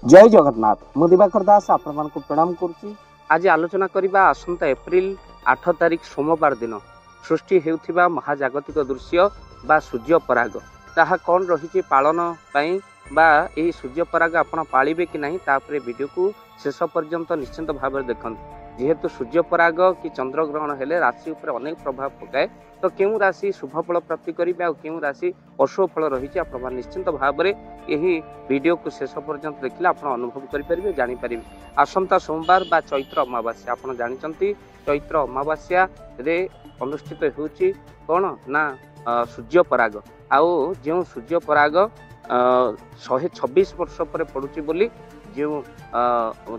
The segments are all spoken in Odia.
ଜୟ ଜଗନ୍ନାଥ। ମୁଁ ଦିବାକର ଦାସ ଆପଣମାନଙ୍କୁ ପ୍ରଣାମ କରୁଛି। ଆଜି ଆଲୋଚନା କରିବା ଆସନ୍ତା ଏପ୍ରିଲ 8 ତାରିଖ ସୋମବାର ଦିନ ସୃଷ୍ଟି ହେଉଥିବା ମହାଜାଗତିକ ଦୃଶ୍ୟ ବା ସୂର୍ଯ୍ୟ ପରାଗ, ତାହା କ'ଣ ରହିଛି ପାଳନ ପାଇଁ ବା ଏହି ସୂର୍ଯ୍ୟ ପରାଗ ଆପଣ ପାଳିବେ କି ନାହିଁ, ତାପରେ ଭିଡ଼ିଓକୁ ଶେଷ ପର୍ଯ୍ୟନ୍ତ ନିଶ୍ଚିନ୍ତ ଭାବରେ ଦେଖନ୍ତୁ। ଯେହେତୁ ସୂର୍ଯ୍ୟ ପରାଗ କି ଚନ୍ଦ୍ରଗ୍ରହଣ ହେଲେ ରାଶି ଉପରେ ଅନେକ ପ୍ରଭାବ ପକାଏ, ତ କେଉଁ ରାଶି ଶୁଭ ଫଳ ପ୍ରାପ୍ତି କରିବେ ଆଉ କେଉଁ ରାଶି ଅଶୁଭ ଫଳ ରହିଛି, ଆପଣମାନେ ନିଶ୍ଚିନ୍ତ ଭାବରେ ଏହି ଭିଡ଼ିଓକୁ ଶେଷ ପର୍ଯ୍ୟନ୍ତ ଦେଖିଲେ ଆପଣ ଅନୁଭବ କରିପାରିବେ, ଜାଣିପାରିବେ। ଆସନ୍ତା ସୋମବାର ବା ଚୈତ୍ର ଅମାବାସ୍ୟା, ଆପଣ ଜାଣିଛନ୍ତି ଚୈତ୍ର ଅମାବାସ୍ୟାରେ ଅନୁଷ୍ଠିତ ହେଉଛି କ'ଣ ନା ସୂର୍ଯ୍ୟ ପରାଗ। ଆଉ ଯେଉଁ ସୂର୍ଯ୍ୟ ପରାଗ 126 ବର୍ଷ ପରେ ପଡ଼ୁଛି ବୋଲି ଯେଉଁ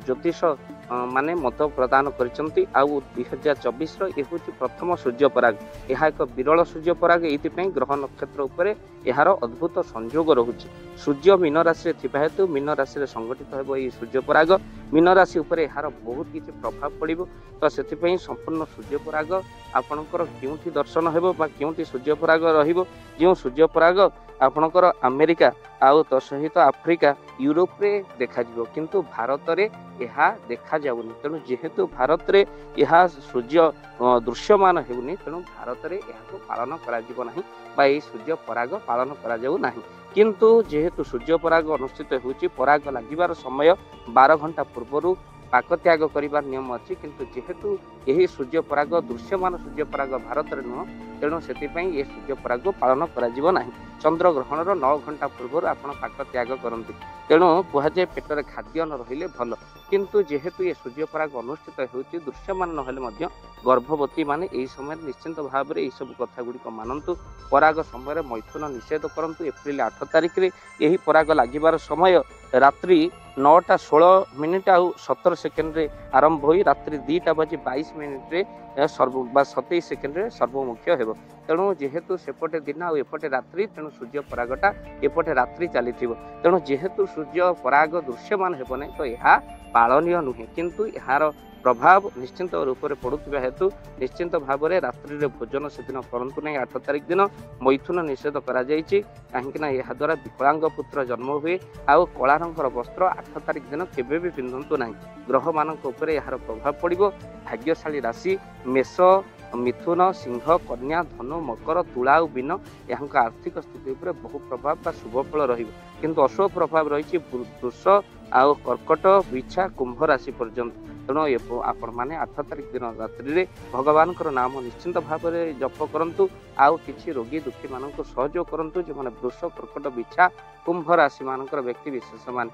ଜ୍ୟୋତିଷ ମାନେ ମତ ପ୍ରଦାନ କରିଛନ୍ତି, ଆଉ 2024ର ଏ ହେଉଛି ପ୍ରଥମ ସୂର୍ଯ୍ୟ ପରାଗ। ଏହା ଏକ ବିରଳ ସୂର୍ଯ୍ୟ ପରାଗ, ଏଇଥିପାଇଁ ଗ୍ରହ ନକ୍ଷତ୍ର ଉପରେ ଏହାର ଅଦ୍ଭୁତ ସଂଯୋଗ ରହୁଛି। ସୂର୍ଯ୍ୟ ମୀନ ରାଶିରେ ଥିବା ହେତୁ ମୀନ ରାଶିରେ ସଂଗଠିତ ହେବ ଏହି ସୂର୍ଯ୍ୟ ପରାଗ। ମୀନ ରାଶି ଉପରେ ଏହାର ବହୁତ କିଛି ପ୍ରଭାବ ପଡ଼ିବ। ତ ସେଥିପାଇଁ ସମ୍ପୂର୍ଣ୍ଣ ସୂର୍ଯ୍ୟ ପରାଗ ଆପଣଙ୍କର କେଉଁଠି ଦର୍ଶନ ହେବ ବା କେଉଁଠି ସୂର୍ଯ୍ୟ ପରାଗ ରହିବ, ଯେଉଁ ସୂର୍ଯ୍ୟ ପରାଗ ଆପଣଙ୍କର ଆମେରିକା ଆଉ ତା ସହିତ ଆଫ୍ରିକା, ୟୁରୋପରେ ଦେଖାଯିବ, କିନ୍ତୁ ଭାରତରେ ଏହା ଦେଖାଯାଉନି। ତେଣୁ ଯେହେତୁ ଭାରତରେ ଏହା ସୂର୍ଯ୍ୟ ଦୃଶ୍ୟମାନ ହେଉନି, ତେଣୁ ଭାରତରେ ଏହାକୁ ପାଳନ କରାଯିବ ନାହିଁ ବା ଏହି ସୂର୍ଯ୍ୟ ପରାଗ ପାଳନ କରାଯାଉ ନାହିଁ। କିନ୍ତୁ ଯେହେତୁ ସୂର୍ଯ୍ୟ ପରାଗ ଅନୁଷ୍ଠିତ ହେଉଛି, ପରାଗ ଲାଗିବାର ସମୟ 12 ଘଣ୍ଟା ପୂର୍ବରୁ ପାକ ତ୍ୟାଗ କରିବାର ନିୟମ ଅଛି। କିନ୍ତୁ ଯେହେତୁ ଏହି ସୂର୍ଯ୍ୟ ପରାଗ ଦୃଶ୍ୟମାନ ସୂର୍ଯ୍ୟ ପରାଗ ଭାରତରେ ନୁହଁ, ତେଣୁ ସେଥିପାଇଁ ଏ ସୂର୍ଯ୍ୟ ପରାଗ ପାଳନ କରାଯିବ ନାହିଁ। ଚନ୍ଦ୍ରଗ୍ରହଣର 9 ଘଣ୍ଟା ପୂର୍ବରୁ ଆପଣ ପାକ ତ୍ୟାଗ କରନ୍ତି, ତେଣୁ କୁହାଯାଏ ପେଟରେ ଖାଦ୍ୟ ନ ରହିଲେ ଭଲ। କିନ୍ତୁ ଯେହେତୁ ଏ ସୂର୍ଯ୍ୟ ପରାଗ ଅନୁଷ୍ଠିତ ହେଉଛି, ଦୃଶ୍ୟମାନ ନହେଲେ ମଧ୍ୟ ଗର୍ଭବତୀ ମାନେ ଏହି ସମୟରେ ନିଶ୍ଚିନ୍ତ ଭାବରେ ଏହିସବୁ କଥା ଗୁଡ଼ିକ ମାନନ୍ତୁ। ପରାଗ ସମୟରେ ମୈଥୁନ ନିଷେଧ କରନ୍ତୁ। ଏପ୍ରିଲ 8 ତାରିଖରେ ଏହି ପରାଗ ଲାଗିବାର ସମୟ ରାତ୍ରି 9ଟା 16 ମିନିଟ୍ ଆଉ 17 ସେକେଣ୍ଡରେ ଆରମ୍ଭ ହୋଇ ରାତ୍ରି 2ଟା ବାଜି 22 ମିନିଟ୍ରେ ସର୍ବ ବା 27 ସେକେଣ୍ଡରେ ସର୍ବମୁଖ୍ୟ ହେବ। ତେଣୁ ଯେହେତୁ ସେପଟେ ଦିନ ଆଉ ଏପଟେ ରାତ୍ରି, ତେଣୁ ସୂର୍ଯ୍ୟ ପରାଗଟା ଏପଟେ ରାତ୍ରି ଚାଲିଥିବ। ତେଣୁ ଯେହେତୁ ସୂର୍ଯ୍ୟ ପରାଗ ଦୃଶ୍ୟମାନ ହେବ ନାହିଁ, ତ ଏହା ପାଳନୀୟ ନୁହେଁ। କିନ୍ତୁ ଏହାର ପ୍ରଭାବ ନିଶ୍ଚିନ୍ତ ରୂପରେ ପଡ଼ୁଥିବା ହେତୁ ନିଶ୍ଚିନ୍ତ ଭାବରେ ରାତ୍ରିରେ ଭୋଜନ ସେଦିନ କରନ୍ତୁ ନାହିଁ। 8 ତାରିଖ ଦିନ ମୈଥୁନ ନିଷେଧ କରାଯାଇଛି, କାହିଁକିନା ଏହାଦ୍ୱାରା ବିକଳାଙ୍ଗ ପୁତ୍ର ଜନ୍ମ ହୁଏ। ଆଉ କଳା ରଙ୍ଗର ବସ୍ତ୍ର 8 ତାରିଖ ଦିନ କେବେ ବି ପିନ୍ଧନ୍ତୁ ନାହିଁ। ଗ୍ରହମାନଙ୍କ ଉପରେ ଏହାର ପ୍ରଭାବ ପଡ଼ିବ। ଭାଗ୍ୟଶାଳୀ ରାଶି ମେଷ, ମିଥୁନ, ସିଂହ, କନ୍ୟା, ଧନୁ, ମକର, ତୁଳା ଆଉ ମୀନ, ଏହାଙ୍କ ଆର୍ଥିକ ସ୍ଥିତି ଉପରେ ବହୁ ପ୍ରଭାବ ବା ଶୁଭ ଫଳ ରହିବ। କିନ୍ତୁ ଅଶୁଭ ପ୍ରଭାବ ରହିଛି ବୃଷ ଆଉ କର୍କଟ, ବିଛା, କୁମ୍ଭ ରାଶି ପର୍ଯ୍ୟନ୍ତ। ତେଣୁ ଆପଣମାନେ 8 ତାରିଖ ଦିନ ରାତ୍ରିରେ ଭଗବାନଙ୍କର ନାମ ନିଶ୍ଚିନ୍ତ ଭାବରେ ଜପ କରନ୍ତୁ ଆଉ କିଛି ରୋଗୀ ଦୁଃଖୀମାନଙ୍କୁ ସହଯୋଗ କରନ୍ତୁ, ଯେଉଁମାନେ ବୃଷ, କର୍କଟ, ବିଛା, କୁମ୍ଭ ରାଶିମାନଙ୍କର ବ୍ୟକ୍ତି ବିଶେଷମାନେ।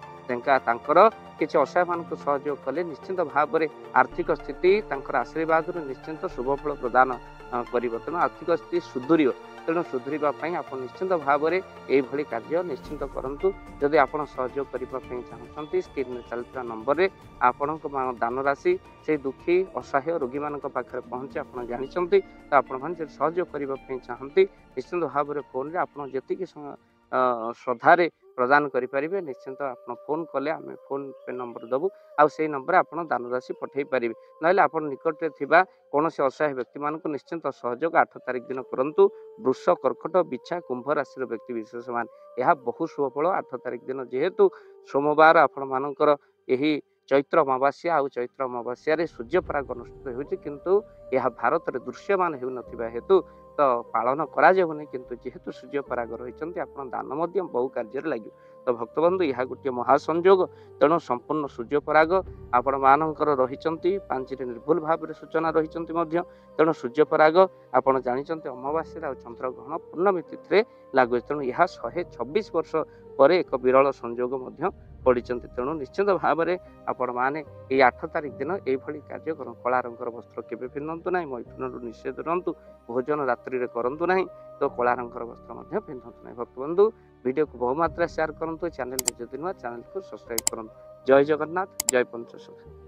ତାଙ୍କର କିଛି ଅସହାୟମାନଙ୍କୁ ସହଯୋଗ କଲେ ନିଶ୍ଚିନ୍ତ ଭାବରେ ଆର୍ଥିକ ସ୍ଥିତି ତାଙ୍କର ଆଶୀର୍ବାଦରୁ ନିଶ୍ଚିନ୍ତ ଶୁଭଫଳ ପ୍ରଦାନ କରିବ। ତେଣୁ ଆର୍ଥିକ ସ୍ଥିତି ସୁଧୁରିବ। ତେଣୁ ସୁଧୁରିବା ପାଇଁ ଆପଣ ନିଶ୍ଚିନ୍ତ ଭାବରେ ଏଇଭଳି କାର୍ଯ୍ୟ ନିଶ୍ଚିନ୍ତ କରନ୍ତୁ। ଯଦି ଆପଣ ସହଯୋଗ କରିବା ପାଇଁ ଚାହୁଁଛନ୍ତି, ସ୍କ୍ରିନ୍ରେ ଚାଲିଥିବା ନମ୍ବରରେ ଆପଣଙ୍କ ଦାନ ରାଶି ସେଇ ଦୁଃଖୀ ଅସହାୟ ରୋଗୀମାନଙ୍କ ପାଖରେ ପହଞ୍ଚି ଆପଣ ଜାଣିଛନ୍ତି। ତ ଆପଣମାନେ ଯଦି ସହଯୋଗ କରିବା ପାଇଁ ଚାହାନ୍ତି, ନିଶ୍ଚିନ୍ତ ଭାବରେ ଫୋନ୍ରେ ଆପଣ ଯେତିକି ଶ୍ରଦ୍ଧାରେ ପ୍ରଦାନ କରିପାରିବେ, ନିଶ୍ଚିନ୍ତ ଆପଣ ଫୋନ୍ କଲେ ଆମେ ଫୋନ୍ ପେ ନମ୍ବର ଦେବୁ ଆଉ ସେଇ ନମ୍ବରରେ ଆପଣ ଦାନ ରାଶି ପଠାଇ ପାରିବେ। ନହେଲେ ଆପଣ ନିକଟରେ ଥିବା କୌଣସି ଅସହାୟ ବ୍ୟକ୍ତିମାନଙ୍କୁ ନିଶ୍ଚିନ୍ତ ସହଯୋଗ 8 ତାରିଖ ଦିନ କରନ୍ତୁ। ବୃଷ, କର୍କଟ, ବିଛା, କୁମ୍ଭ ରାଶିର ବ୍ୟକ୍ତି ବିଶେଷମାନେ ଏହା ବହୁ ଶୁଭ ଫଳ। 8 ତାରିଖ ଦିନ ଯେହେତୁ ସୋମବାର ଆପଣମାନଙ୍କର ଏହି ଚୈତ୍ର ଅମାବାସ୍ୟା ଆଉ ଚୈତ୍ର ଅମାବାସ୍ୟାରେ ସୂର୍ଯ୍ୟପରାଗ ଅନୁଷ୍ଠିତ ହେଉଛି, କିନ୍ତୁ ଏହା ଭାରତରେ ଦୃଶ୍ୟମାନ ହେଉନଥିବା ହେତୁ ତ ପାଳନ କରାଯାଉନି। କିନ୍ତୁ ଯେହେତୁ ସୂର୍ଯ୍ୟପରାଗ ରହିଛନ୍ତି, ଆପଣ ଦାନ ମଧ୍ୟ ବହୁ କାର୍ଯ୍ୟରେ ଲାଗିବ। ତ ଭକ୍ତବନ୍ଧୁ, ଏହା ଗୋଟିଏ ମହାସଂଯୋଗ। ତେଣୁ ସମ୍ପୂର୍ଣ୍ଣ ସୂର୍ଯ୍ୟପରାଗ ଆପଣମାନଙ୍କର ରହିଛନ୍ତି, ପାଞ୍ଚରେ ନିର୍ଭୁଲ ଭାବରେ ସୂଚନା ରହିଛନ୍ତି ମଧ୍ୟ। ତେଣୁ ସୂର୍ଯ୍ୟପରାଗ ଆପଣ ଜାଣିଛନ୍ତି ଅମାବାସ୍ୟାରେ ଆଉ ଚନ୍ଦ୍ରଗ୍ରହଣ ପୂର୍ଣ୍ଣମୀ ତିଥିରେ ଲାଗୁଛି। ତେଣୁ ଏହା 126 ବର୍ଷ ପରେ ଏକ ବିରଳ ସଂଯୋଗ ମଧ୍ୟ ପଡ଼ିଛନ୍ତି। ତେଣୁ ନିଶ୍ଚିନ୍ତ ଭାବରେ ଆପଣମାନେ ଏଇ 8 ତାରିଖ ଦିନ ଏଇଭଳି କାର୍ଯ୍ୟ କରନ୍ତୁ। କଳା ରଙ୍ଗର ବସ୍ତ୍ର କେବେ ପିନ୍ଧନ୍ତୁ ନାହିଁ, ମୈଥୁନରୁ ନିଷେଧ ରୁହନ୍ତୁ, ଭୋଜନ ରାତ୍ରିରେ କରନ୍ତୁ ନାହିଁ, ତ କଳା ରଙ୍ଗର ବସ୍ତ୍ର ମଧ୍ୟ ପିନ୍ଧନ୍ତୁ ନାହିଁ। ଭକ୍ତବନ୍ଧୁ, ଭିଡ଼ିଓକୁ ବହୁମାତ୍ରା ସେୟାର କରନ୍ତୁ। ଚ୍ୟାନେଲରେ ଯଦି ନୂଆ, ଚ୍ୟାନେଲକୁ ସବସ୍କ୍ରାଇବ୍ କରନ୍ତୁ। ଜୟ ଜଗନ୍ନାଥ, ଜୟ ପଞ୍ଚସଖା।